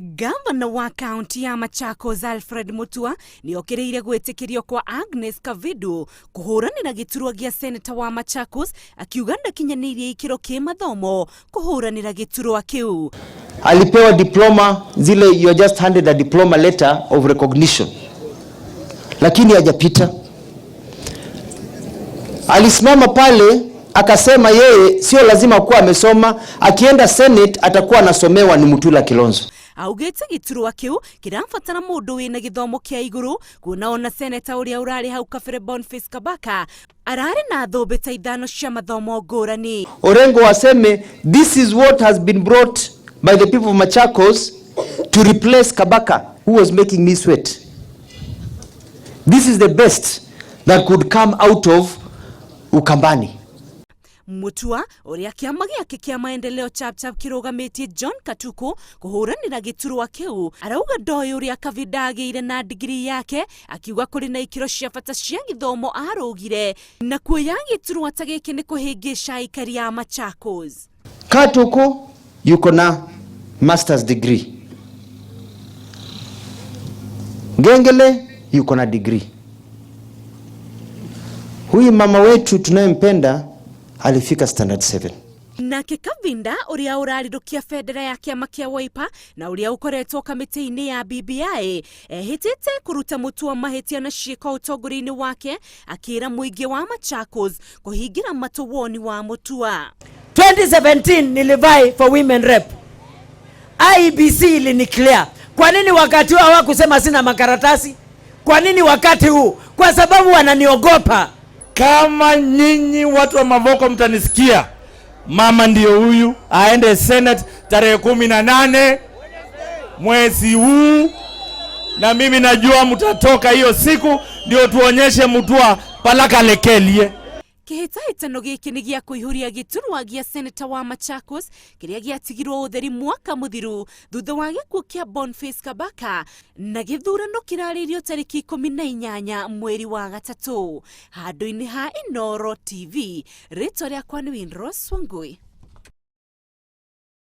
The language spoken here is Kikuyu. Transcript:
Gavana wa kaunti ya Machakos Alfred Mutua nĩ okĩrĩire gwĩtĩkĩrio kwa Agnes Kavidu kũhũranĩra gĩturwa gĩa seneta wa Machakos, akiuga ndakinyanĩirie ikĩro kĩmathomo kũhũranĩra gĩturwa kĩu. Alipewa diploma zile, you are just handed a diploma letter of recognition, lakini hajapita. Alisimama pale akasema yeye sio lazima kuwa amesoma, akienda Senate atakuwa anasomewa ni Mutula Kilonzo. Augĩte gĩturwa kĩu kĩrabatara mũndũ wĩna gĩthomo kĩa igũrũ, kuona ona seneta ũrĩa ũrarĩ hau kabere Boniface Kabaka ararĩ na thũmbĩ ta 5 cia mathomo ngũrani. Orengo waseme this is what has been brought by the people of Machakos to replace Kabaka who was making me sweat. This is the best that could come out of Ukambani. Mutua ũrĩa kĩama gĩake kĩa maendeleo Chapchap kĩrũgamĩtie John Katuku kũhũranĩra gĩturwa kĩu arauga ndoĩ ũrĩa Kavinda agĩire na digiri yake, akiuga kũrĩ na ikĩro cia bata cia gĩthomo arũgire na kuoya gĩturwa ta gĩkĩ nĩ kũhĩngĩca aikari a Machakos. Katuku yuko na master's degree, Ngengele yuko na degree. Huyu mama wetu tunayempenda alifika standard 7. Nake Kavinda ũrĩa ũrarirũkia bendera ya kĩama kĩa Wiper na ũrĩa ũkoretwo kamĩtĩ-inĩ ya BBI ehĩtĩte kũruta Mutua mahĩtia na ciĩko ũtongoria-inĩ wake, akĩra mũingĩ wa Machakos kũhingĩra matũ woni wa Mutua. 2017 nilivie for women rep. IEBC iliniclear. Kwa nini wakati huu hawakusema sina makaratasi? Kwa nini wakati huu? Kwa sababu wananiogopa. Kama nyinyi watu wa Mavoko mtanisikia, mama ndio huyu aende Senate tarehe 18 mwezi huu, na mimi najua mtatoka hiyo siku, ndio tuonyeshe Mutua palaka lekelie. Kĩhĩtahĩtano gĩkĩ nĩ gĩa kũihũria gĩturwa gĩa seneta wa Machakos kĩrĩa gĩatigirwo ũtheri mwaka mũthiru thutha wa gĩkuũ kĩa Boniface Kabaka, na gĩthurano kĩrarĩirio tarĩki 18 mweri wa gatatũ. Handũ-inĩ ha Inooro TV, rĩtwa rĩakwa nĩ Winrose Wangui.